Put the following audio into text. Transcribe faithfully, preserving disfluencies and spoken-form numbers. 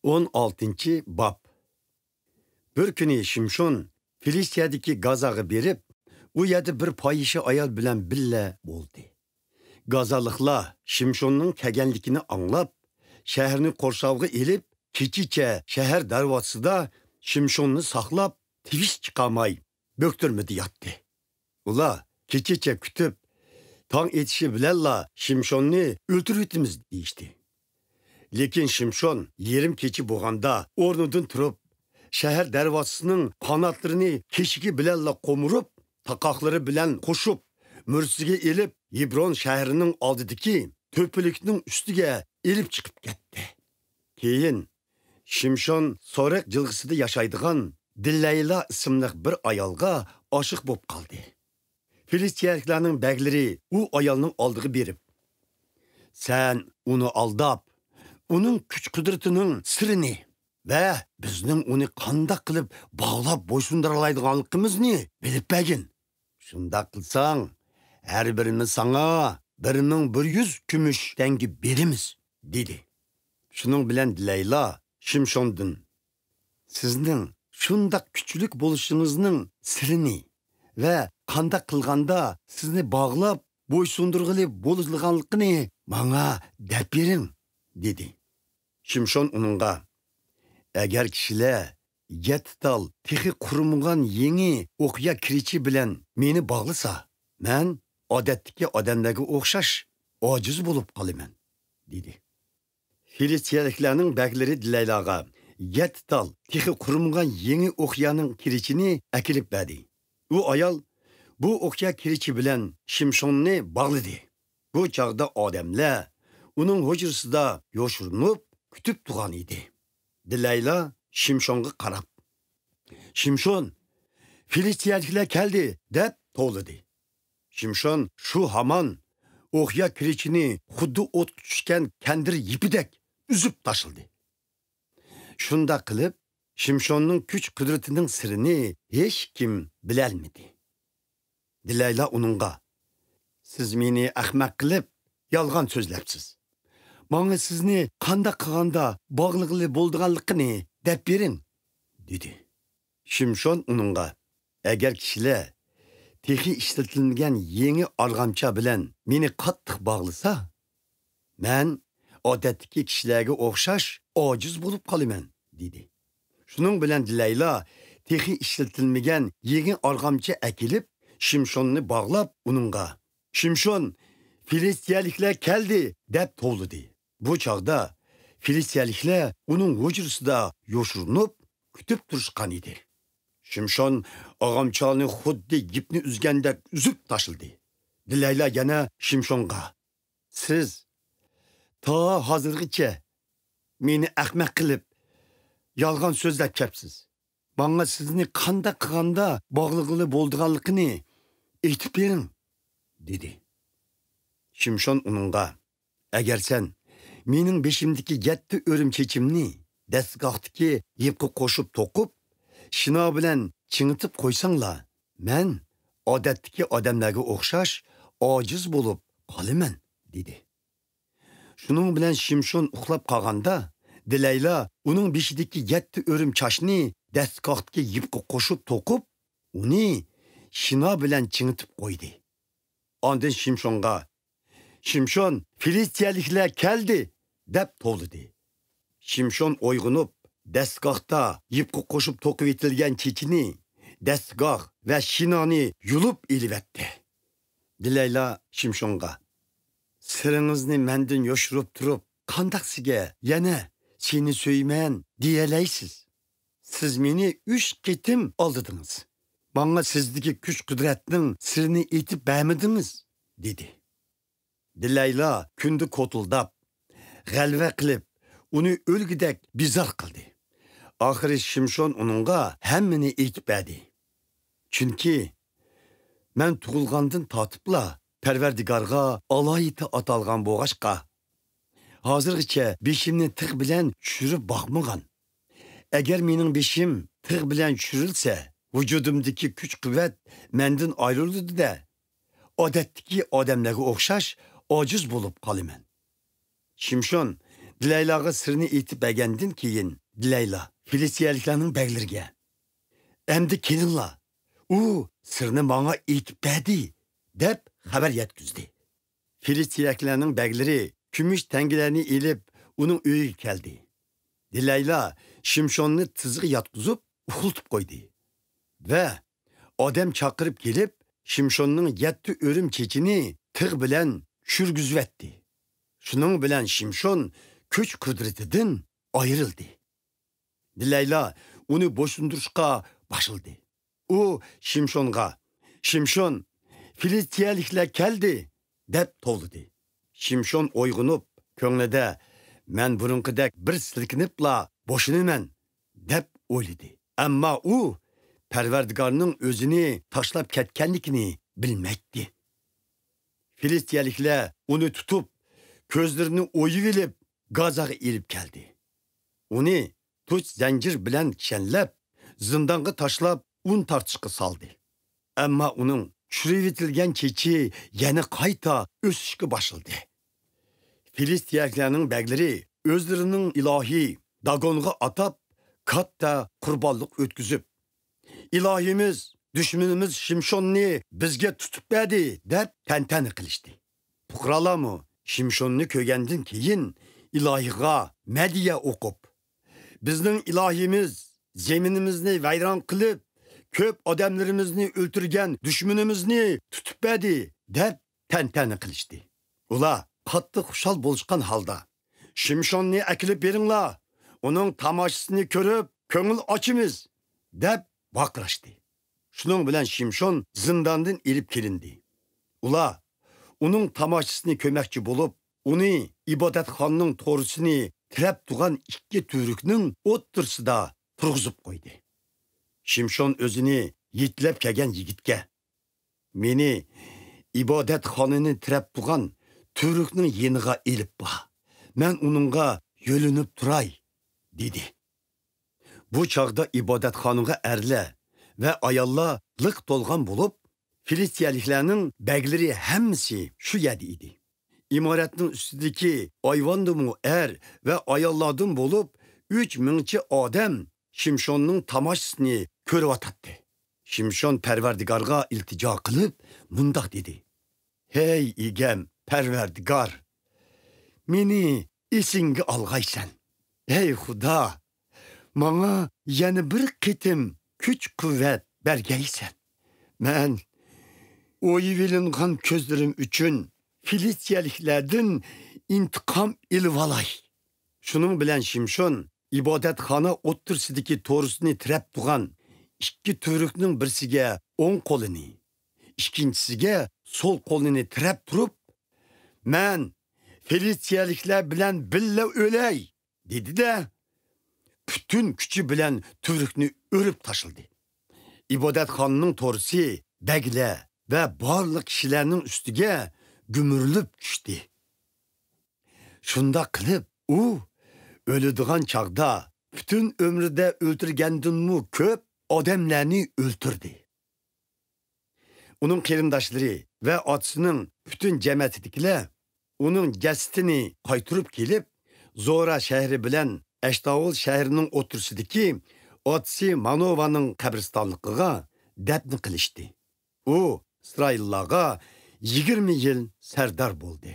ئون ئالتىنچى باب. بىر كۈنى شىمشون فىلىستىيەدىكى گازاغا بېرىپ، ئۇ يەردە بىر پاھىشە ئايال بىلەن بىللە بولدى. گازالىقلار شىمشوننىڭ كەلگەنلىكىنى ئاڭلاپ، شەھەرنى قورشاۋغا ئېلىپ، كېچىچە شەھەر دەرۋازىسىدا شىمشوننى ساقلاپ، تىۋىش چىقارماي، بۆكتۈرمىدە ياتتى. ئۇلار كېچىچە كۈتۈپ، تاڭ ئېتىشى بىلەنلا شىمشوننى ئۆلتۈرۈۋېتىمىز دېيىشتى. لېكىن شىمشون يېرىم كېچە بولغاندا ئورنىدىن تۇرۇپ، شەھەر دەرۋازىسىنىڭ قاناتلىرىنى كېشىكى بىلەنلا قومۇرۇپ، تاقاقلىرى بىلەن قوشۇپ، مۈرىسىگە ئېلىپ، ھېبرون شەھىرىنىڭ ئالدىدىكى تۆپىلىكنىڭ ئۈستىگە ئېلىپ چىقىپ كەتتى. كېيىن شىمشون سورەك جىلغىسىدا ياشايدىغان دىلەيلا ئىسىملىق بىر ئايالغا ئاشىق بولۇپ قالدى. فىلىستىيەلىكلەرنىڭ بەگلىرى ئۇ ئايالنىڭ ئالدىغا بېرىپ، «سەن ئۇنى ئالداپ، ئۇنىڭ كۈچ-قۇدرىتىنىڭ سىرىنى ۋە بىزنىڭ ئۇنى قانداق قىلىپ باغلاپ بويسۇندۇرالايدىغانلىقىمىزنى بىلىپ بەرگىن. شۇنداق قىلساڭ، ھەر بىرىمىز ساڭا بىر مىڭ بىر يۈز كۈمۈش تەڭگە بېرىمىز» دېدى. شۇنىڭ بىلەن دىلەيلا شىمشوندىن، «سىزنىڭ شۇنداق كۈچلۈك بولۇشىڭىزنىڭ سىرىنى ۋە قانداق قىلغاندا سىزنى باغلاپ بويسۇندۇرغىلى بولىدىغانلىقىنى ماڭا دەپ بېرىڭ» دېدى. شىمشون ئۇنىڭغا، «ئەگەر كىشىلەر يەتتە تال تېخى قۇرۇمىغان يېڭى ئوقيا كىرىچى بىلەن مېنى باغلىسا، مەن ئادەتتىكى ئادەملەرگە ئوخشاش ئاجىز بولۇپ قالىمەن» دېدى. فىلىستىيەلىكلەرنىڭ بەگلىرى دىلەيلاغا يەتتە تال تېخى قۇرۇمىغان يېڭى ئوقيانىڭ كىرىچىنى ئەكېلىپ بەردى. ئۇ ئايال بۇ ئوقيا كىرىچى بىلەن شىمشوننى باغلىدى. بۇ چاغدا ئادەملەر ئۇنىڭ ھۇجرىسىدا يوشۇرۇنۇپ كۈتۈپ تۇرغان ئىدى. دىلەيلا شىمشونغا قاراپ، «شىمشون، فىلىستىيەلىكلەر كەلدى!» دەپ توۋلىدى. شىمشون شۇ ھامان ئوقيا كىرىچىنى خۇددى ئوتقا چۈشكەن كەندىر يىپىدەك ئۈزۈپ تاشلىدى. شۇنداق قىلىپ، شىمشوننىڭ كۈچ-قۇدرىتىنىڭ سىرىنى ھېچكىم بىلەلمىدى. دىلەيلا ئۇنىڭغا، «سىز مېنى ئەخمەق قىلىپ، يالغان سۆزلەپسىز. ماڭا سىزنى قانداق قىلغاندا باغلىغىلى بولىدىغانلىقىنى دەپ بېرىڭ» دېدى. شىمشون ئۇنىڭغا، «ئەگەر كىشىلەر تېخى ئىشلىتىلمىگەن يېڭى ئارغامچا بىلەن مېنى قاتتىق باغلىسا، مەن ئادەتتىكى كىشىلەرگە ئوخشاش ئاجىز بولۇپ قالىمەن» دېدى. شۇنىڭ بىلەن دىلەيلا تېخى ئىشلىتىلمىگەن يېڭى ئارغامچا ئەكېلىپ، شىمشوننى باغلاپ، ئۇنىڭغا، «شىمشون، فىلىستىيەلىكلەر كەلدى!» دەپ توۋلىدى. بۇ چاغدا فىلىستىيەلىكلەر ئۇنىڭ ھۇجرىسىدا يوشۇرۇنۇپ كۈتۈپ تۇرۇشقان ئىدى. شىمشون ئارغامچانى خۇددى يىپنى ئۈزگەندەك ئۈزۈپ تاشلىدى. دىلەيلا يەنە شىمشونغا، «سىز تا ھازىرغىچە مېنى ئەخمەق قىلىپ، يالغان سۆزلەپ كەپسىز. ماڭا سىزنى قانداق قىلغاندا باغلىغىلى بولىدىغانلىقىنى ئېيتىپ بېرىڭ» دېدى. شىمشون ئۇنىڭغا، «ئەگەر سەن مېنىڭ بېشىمدىكى يەتتە ئۆرۈم چېچىمنى دەستىگاھتىكى يىپقا قوشۇپ توقۇپ، شىنا بىلەن چىڭىتىپ قويساڭلا، مەن ئادەتتىكى ئادەملەرگە ئوخشاش ئاجىز بولۇپ قالىمەن» دېدى. شۇنىڭ بىلەن شىمشون ئۇخلاپ قالغاندا، دىلەيلا ئۇنىڭ بېشىدىكى يەتتە ئۆرۈم چاچنى دەستىگاھتىكى يىپقا قوشۇپ توقۇپ، ئۇنى شىنا بىلەن چىڭىتىپ قويدى. ئاندىن شىمشونغا، «شىمشون، فىلىستىيەلىكلەر كەلدى!» دەپ توۋلىدى. شىمشون ئويغىنىپ، دەستىگاھتا يىپقا قوشۇپ توقۇۋېتىلگەن چېچىنى، دەستىگاھ ۋە شىنانى يۇلۇپ ئېلىۋەتتى. دىلەيلا شىمشونغا، «سىرىڭىزنى مەندىن يوشۇرۇپ تۇرۇپ، قانداق سىزگە يەنە سېنى سۆيىمەن دېيەلەيسىز؟ سىز مېنى ئۈچ قېتىم ئالدىدىڭىز. ماڭا سىزدىكى كۈچ-قۇدرەتنىڭ سىرىنى ئېيتىپ بەرمىدىڭىز» دېدى. دىلەيلا كۈندە كوتۇلداپ، غەلۋە قىلىپ، ئۇنى ئۆلگۈدەك بىزار قىلدى. ئاخىرى شىمشون ئۇنىڭغا ھەممىنى ئېيتىپ بەردى. «چۈنكى مەن تۇغۇلغاندىن تارتىپلا پەرۋەردىگارغا ئالاھىدە ئاتالغان بولغاچقا، ھازىرغىچە بېشىمنى تىغ بىلەن چۈشۈرۈپ باقمىغان. ئەگەر مېنىڭ بېشىم تىغ بىلەن چۈشۈرۈلسە، ۋۇجۇدۇمدىكى كۈچ-قۇۋۋەت مەندىن ئايرىلىدۇ-دە، ئادەتتىكى ئادەملەرگە ئوخشاش ئاجىز بولۇپ قالىمەن.» شىمشون دىلەيلاغا سىرنى ئېيتىپ بەرگەندىن كېيىن، دىلەيلا فىلىستىيەلىكلەرنىڭ بەگلىرىگە، «ئەمدى كېلىڭلار، ئۇ سىرنى ماڭا ئېيتىپ بەردى» دەپ خەۋەر يەتكۈزدى. فىلىستىيەلىكلەرنىڭ بەگلىرى كۈمۈش تەڭگىلەرنى ئېلىپ، ئۇنىڭ ئۆيىگە كەلدى. دىلەيلا شىمشوننى تىزىغا ياتقۇزۇپ، ئۇخلىتىپ قويدى ۋە ئادەم چاقىرىپ كېلىپ، شىمشوننىڭ يەتتە ئۆرۈم چېچىنى تىغ بىلەن چۈشۈرگۈزۈۋەتتى. شۇنىڭ بىلەن شىمشون كۈچ قۇدرىتىدىن ئايرىلدى. دىلەيلا ئۇنى بويسۇندۇرۇشقا باشلىدى. ئۇ شىمشونغا، «شىمشون، فىلىستىيەلىكلەر كەلدى!» دەپ توۋلىدى. شىمشون ئويغىنىپ، كۆڭلىدە، «مەن بۇرۇنقىدەك بىر سىلكىنىپلا بوشىنىمەن» دەپ ئويلىدى. ئەمما ئۇ پەرۋەردىگارنىڭ ئۆزىنى تاشلاپ كەتكەنلىكىنى بىلمەيتتى. فىلىستىيەلىكلەر ئۇنى تۇتۇپ، كۆزلىرىنى ئويۇۋېلىپ، گازاغا ئېلىپ كەلدى. ئۇنى تۇچ زەنجىر بىلەن كىشەنلەپ، زىندانغا تاشلاپ، ئۇن تارتىشقا سالدى. ئەمما ئۇنىڭ چۈشۈرۈۋېتىلگەن چېچى يەنە قايتا ئۆسۈشكە باشلىدى. فىلىستىيەلىكلەرنىڭ بەگلىرى ئۆزلىرىنىڭ ئىلاھى داگونغا ئاتاپ، كاتتا قۇربانلىق ئۆتكۈزۈپ، «ئىلاھىمىز دۈشمىنىمىز شىمشوننى بىزگە تۇتۇپ بەردى» دەپ تەنتەنە قىلىشتى. پۇقرالارمۇ شىمشوننى كۆرگەندىن كېيىن ئىلاھىغا مەدھىيە ئوقۇپ، «بىزنىڭ ئىلاھىمىز زېمىنىمىزنى ۋەيران قىلىپ، كۆپ ئادەملىرىمىزنى ئۆلتۈرگەن دۈشمىنىمىزنى تۇتۇپ بەردى» دەپ تەنتەنە قىلىشتى. ئۇلار قاتتىق خۇشال بولۇشقان ھالدا، «شىمشوننى ئەكېلىپ بېرىڭلار، ئۇنىڭ تاماشىسىنى كۆرۈپ، كۆڭۈل ئاچىمىز» دەپ ۋارقىراشتى. شۇنىڭ بىلەن شىمشون زىنداندىن ئېلىپ كېلىندى. ئۇلار ئۇنىڭ تاماشىسىنى كۆرمەكچى بولۇپ، ئۇنى ئىبادەتخانىنىڭ تورۇسىنى تىرەپ تۇرغان ئىككى تۈۋرۈكنىڭ ئوتتۇرىسىدا تۇرغۇزۇپ قويدى. شىمشون ئۆزىنى يېتىلەپ كەلگەن يىگىتكە، «مېنى ئىبادەتخانىنى تىرەپ تۇرغان تۈۋرۈكنىڭ يېنىغا ئېلىپ بار. مەن ئۇنىڭغا يۆلىنىپ تۇراي» دېدى. بۇ چاغدا ئىبادەتخانىغا ئەرلەر ۋە ئاياللار لىق تولغان بولۇپ، فىلىستىيەلىكلەرنىڭ بەگلىرى ھەممىسى شۇ يەردە ئىدى. ئىمارەتنىڭ ئۈستىدىكى ئايۋاندىمۇ ئەر ۋە ئاياللاردىن بولۇپ ئۈچ مىڭچە ئادەم شىمشوننىڭ تاماشىسىنى كۆرۈۋاتاتتى. شىمشون پەرۋەردىگارغا ئىلتىجا قىلىپ مۇنداق دېدى: «ھەي ئىگەم پەرۋەردىگار، مېنى ئېسىڭگە ئالغايسەن. ھەي خۇدا، ماڭا يەنە بىر قېتىم كۈچ-قۇۋۋەت بەرگەيسەن. مەن ئويۇۋېلىنغان كۆزلىرىم ئۈچۈن فىلىستىيەلىكلەردىن ئىنتىقام ئېلىۋالاي.» شۇنىڭ بىلەن شىمشون ئىبادەتخانا ئوتتۇرىسىدىكى تورۇسنى تىرەپ تۇرغان ئىككى تۈۋرۈكنىڭ بىرسىگە ئوڭ قولىنى، ئىككىنچىسىگە سول قولىنى تىرەپ تۇرۇپ، «مەن فىلىستىيەلىكلەر بىلەن بىللە ئۆلەي!» دېدى-دە، پۈتۈن كۈچى بىلەن تۈۋرۈكنى ئۆرۈپ تاشلىدى. ئىبادەتخانىنىڭ تورۇسى بەگلەر ۋە بارلىق كىشىلەرنىڭ ئۈستىگە گۈمۈرۈلۈپ چۈشتى. شۇنداق قىلىپ، ئۇ ئۆلىدىغان چاغدا پۈتۈن ئۆمرىدە ئۆلتۈرگەندىنمۇ كۆپ ئادەملەرنى ئۆلتۈردى. ئۇنىڭ قېرىنداشلىرى ۋە ئاتىسىنىڭ پۈتۈن جەمەتىدىكىلەر ئۇنىڭ جەسىتىنى قايتۇرۇپ كېلىپ، زورا شەھىرى بىلەن ئەشتاۋول شەھىرىنىڭ ئوتتۇرىسىدىكى ئاتىسى مانوۋانىڭ قەبرىستانلىقىغا دەپنە قىلىشتى. ئۇ ئىسرائىللارغا يىگىرمە يىل سەردار بولدى.